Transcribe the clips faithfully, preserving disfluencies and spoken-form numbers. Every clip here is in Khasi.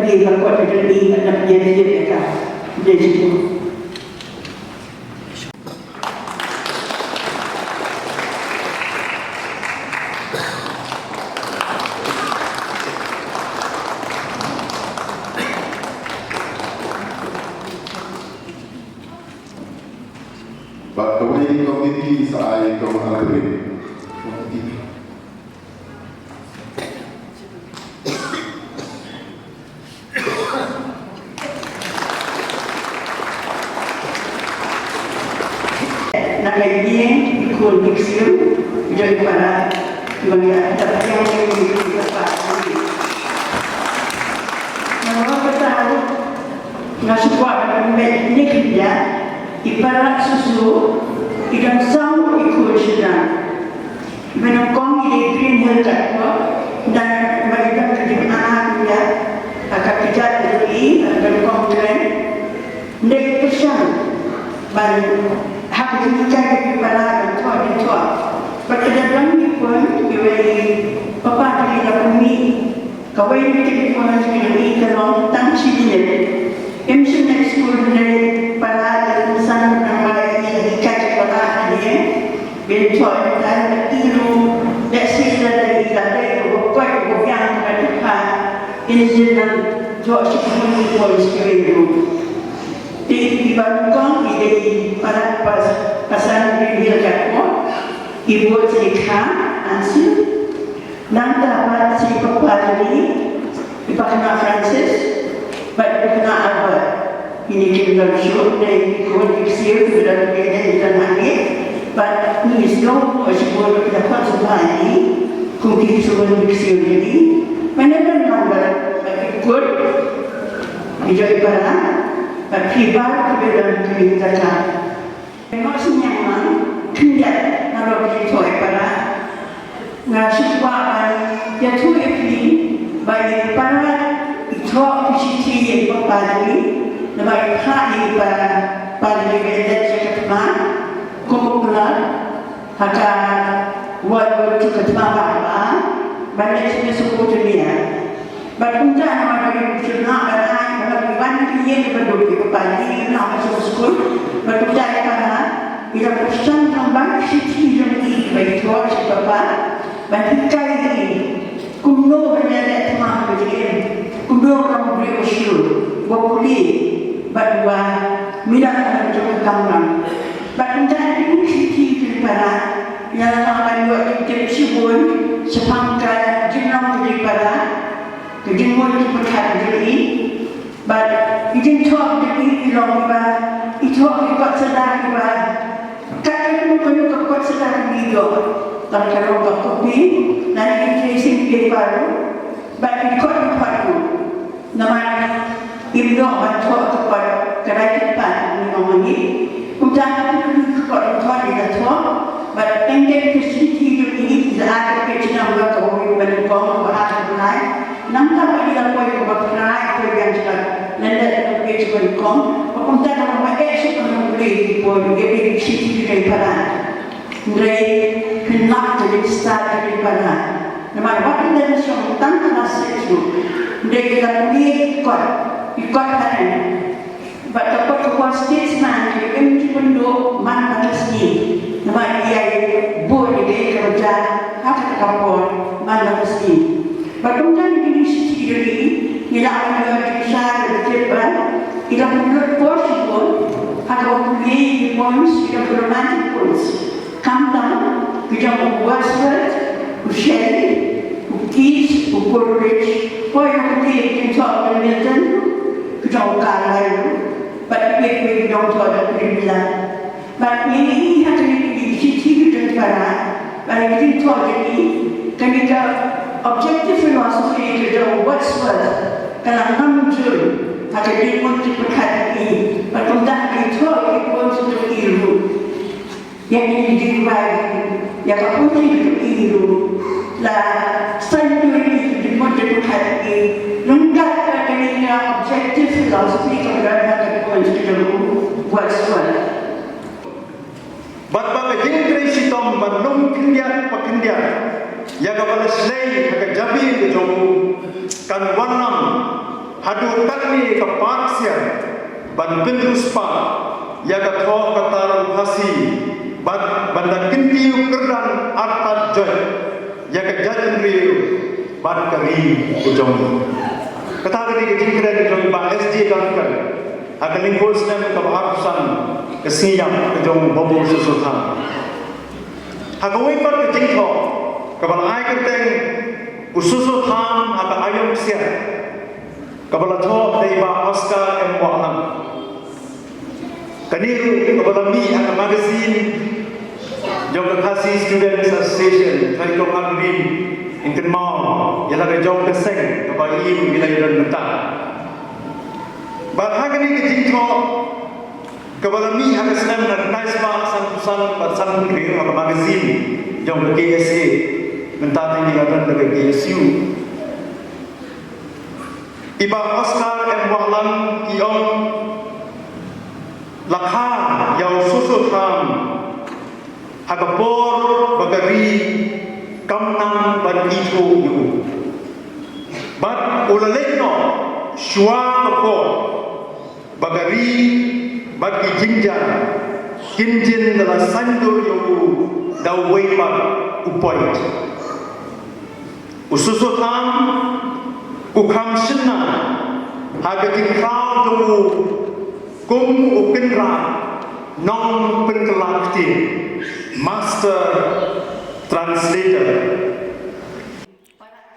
plie ha kot ka jong i, nga plie ïa ka. Dei shi ko. Bad kawei ka komiti sa ai ka wan hapdeng. Na ka ïing i khun i ksiew jong i para, i ba ngi ïa da pdiang ïa i, i para. Namar kata nga shu kwah ban pynbeit ïa ka, i para Susu i dang saw i khun shynrang. Ba nyngkong i dei Green Hill Kat ko, da ba i dang ka jingana ïa ka, ka kjat i, ba nyngkong kren. Ndei pyrshang ban ha ka jinghikai ka para ban thoh, ban thoh. Ba ka da dang i pun, i wei i papa ka dei da pun i. Kawei na ki requirement ki long tang shi minit. Im shym leit skul hynrei para da kongsan nang ba ïa hikai ïa para hadien. Bin thoh ïa ka, i ruh lehse lada i la dei ba koit ba biang ka dei ka, in shu nang thoh shi minit ko shi minit ruh. Te i ba nyngkong i dei para pas, pasan Green Hill Kat ko. I bud sa i kha Ansil. Nangta pat sa i papa jong i, i Pakna Francis bad i Pakna Albert. Kine ki don shuh, dei ki khun ki ksiew, ki don ki dei ki don hangne. Bad ngi sngew ba shibun ki da khot sngewbha ïa ngi kum ki khun ki ksiew jong ngi. Mane ban nang bad, bad ki kut ki jong i para, bad phi baroh kiba don ha kane ka jaka. Nga sngewthuh khyndiat halor ki thoh i para. Nga shu kwah ban ïathuh ïa phi ba i para i thoh ki shithi ïa i papa jong i, naba i phah ïa i para, pa jong i ba i leit sha ka thma kum u clerk ha ka ward, ward two ka thma ba, ba, ba leit sha ka Sopoh Junior. Bad kumta namar ba i shu lah ban ai, bad i wan ki ïing ba duk ki papa i lah ban shu skul. Bad kumta i para i la pyrshang nang ban shithi jong i ba i thoh sha i papa. Ban hikai ïa i kumno ban ïaleh thymmai ha ka jingim, kumno ban long u briew ba shlur, ba pule bad ba minot ha ka jong ka kamram. Bad kumta ha kine ki shithi ki para, ïa la ban ïoh ki tip shibun shaphang ka jinglong ki para, ka jingmut ki pyrkhat jong i. Bad i jingthoh jong i i long iba i thoh i kot sdang iba, ka em ka kot sdang i ïoh. Tang ka long ka kopi na i tracing paper ruh bad i kot i kot ruh. Namar im ïoh ban thoh ka kot ka dei ka pat ni ong ni. Kumta ka kot i kot i la thoh bad teng teng ka shithi jong i la ai ka page number ka wei ba nyngkong ba ar ba lai. Nangta ba i la poi kaba phra i poi biang sha lyndet ka page ba nyngkong. Ba kumta ka long ba eh sha ka long ba i poi ïa i shithi jong i para. Hynrei phin lap ka jingstad ka jong i para. Namar wat ynda i shong tang klas six ruh, hynrei i la pule i kot, i kot hangne. Bad ka kot ka Wall Statesman ka im ki pynduh man la ka sngi. Namar ïa i bun ïa ka jaka ha kata ka por man la ka sngi. Bad kumta ngi ngi shithi ïa i, ngi la ïa i sha ka tip ba i la pynlut por shibun ha kaba pule ïa ki poems, ïa ki romantic poems. Khamtam ki jong u Wordsworth, u Shelley, u Keats, u Coleridge, poi ha ki jingthoh u Milton, ki jong u Carlyle, bad ki jong u Thoreau, u Miller. Bad ngi ïohi ha kine ki shithi ki jong para, bad ki jingthoh jong ki, kane ka objective philosophy ki jong u Wordsworth ka la ngam jur ha ka jingmut jingpyrkhat jong ki, bad kumta ha ki thoh ki poems jong ki ruh. Ïa kine ki jingduwai, ïa ka pynthei ka jong i ruh la saiñdur ïa ki jingmut jingpyrkhat jong i. Ryngkat bad kane ka objective philosophy kaba don ha ka poems ka jong u Wordsworth. Bad ba ka jingtrei shitom ban lum khyndiat pa khyndiat ïa kaba la shlei ha ka jabieng ka jong u kan wanlam haduh katne ka par ksiar ban pynriewspah ïa ka thoh ka tar u Khasi bad ban da kyntiew kyrdan artat joit ïa ka jaitbynriew bad ka ri ka jong ngi. Kata ka dei ka jingkren ka jong i Bah S J Duncan ha ka lyngkhuh snem kaba arphew san ka sngi ïap ka jong u Babu Soso Tham. Ha kawei pat ka jingthoh kaba la ai kyrteng U Soso Tham ha ka aïom ksiar kaba la thoh da i Bah Oscar M Wahlang. Kane ruh kaba la mih ha ka magazine jong ka Khasi Students Association, Thaikong Harbin, in kynmaw ïa la ka jong ka seng kaba i ruh i la ïadon mynta. Bad ha kane ka jingthoh kaba la mih ha ka snem khyndai spah sanphew san bad sanphew hynriew ha ka magazine jong ka K S A, mynta te ngi la don da ka K S U. I Bah Oscar M Wahlang i ong la kha ïa u Soso Tham ha ka por ba ka ri kam nang ban ithuh ïa u. Bad u la leit noh shuwa ka por ba ka ri bad ki jingjia kin jin da la saiñdur ïa u da uwei pat u poet. U Soso Tham u kham shynna ha ka jingkhraw jong u kum u kynrad nongpynkylla ktien, master translator.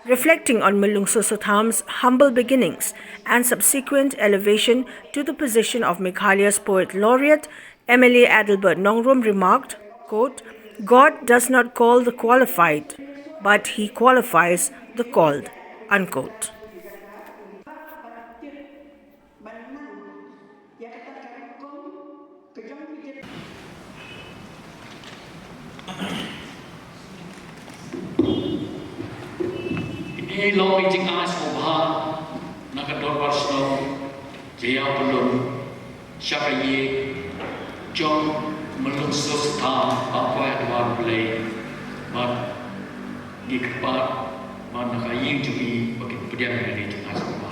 Reflecting on Myllung Soso Tham's humble beginnings and subsequent elevation to the position of Meghalaya's Poet Laureate, M L A Adelbert Nongrum remarked, quote, "God does not call the qualified, but he qualifies the called," unquote. Kine long ki jingai sngewbha na ka dorbar shnong Jaiñiawpynlun sha ka ïing jong Myllung Soso Tham ba kwah ha dwar Blei, bad ngi kyrpad ba na ka ïing jong i ba kin pdiang ïa kine ki jingai sngewbha.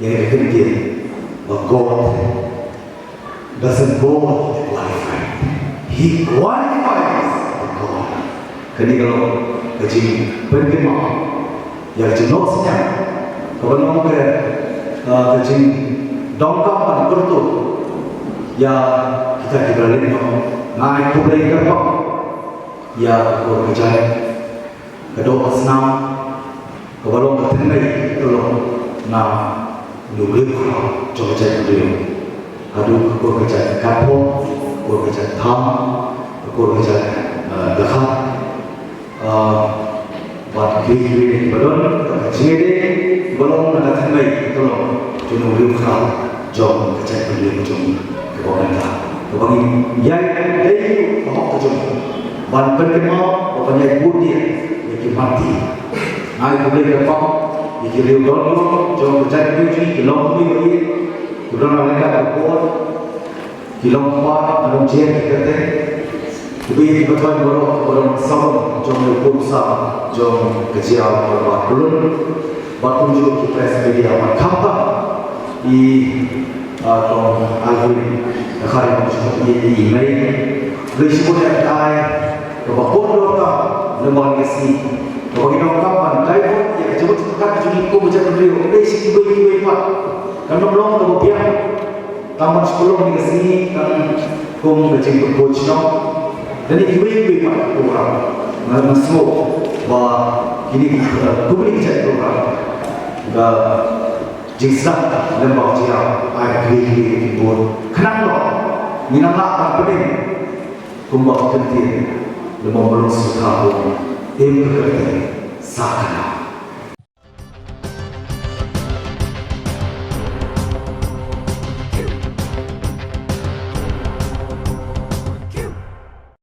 Ïa ka ktien ba God doesn't go, he qualified. He qualifies the God. Kane ka long ka jingpynkynmaw ïa ka jingnoh synñiang kaba long ka, uh, ka jingdonkam ban pyrto ïa kita kiba la leit noh. Nga ai khublei kyrpang ïa ka kor ka jait, ka doh ka snam, kaba long ka thymmei ka long na u briew khraw jong ka jaitbynriew. Haduh ka kor ka jait Katphong, ka kor ka jait Tham, ka kor ka jait, eh, Dkhar. Eh, bad kiwei kiwei de kiba don ka jingïadei ba long na ka thymmei ka long jong u briew khraw jong ka jaitbynriew jong ngi kaba mynta. Kaba ngi ïai dei ruh ka hok ka jong ngi ban pynkynmaw bad ban ïai bud ïa ki martir. Nga ai khublei kyrpang ïa ki riew don jong ka jaitbynriew jong ngi, ki longkmie ba ïeit, ki don ha ryngkat ka bor, ki longkmie na longjer ki kyrteng, kiba ïeit kiba thoiñ baroh kiba don ha sawdong jong u Pursa jong ka jia Parbat Pyllun, bad kumjuh ki press media bad khamtam i, ah, kong Alvin, ka khari kumjuh i, i mei. Khublei shibun ïa ka jingïaid kaba kordor ka lem bad ka sngi kaba ngi donkam ban divert ïa ka jingmut jingpyrkhat jong ngi kum ka jaitbynriew. Khublei shi kiwei kiwei pat. Kan ym long kaba biang. Tang ban shu pynlong ïa ka sngi tang kum ka jingpynpoi shnong. Lane kiwei kiwei pat ki program. Nga, nga sngew ba kine ki, uh, kumne ki jait program, ka jingsdang lem bad ka jingïaid, ai kiwei kiwei ki bor. Khnang ba ngin nang lah ban pynïeng kumba ka ktien lem bad ka long sngewthuh, im ka kyrteng sa kynnoh.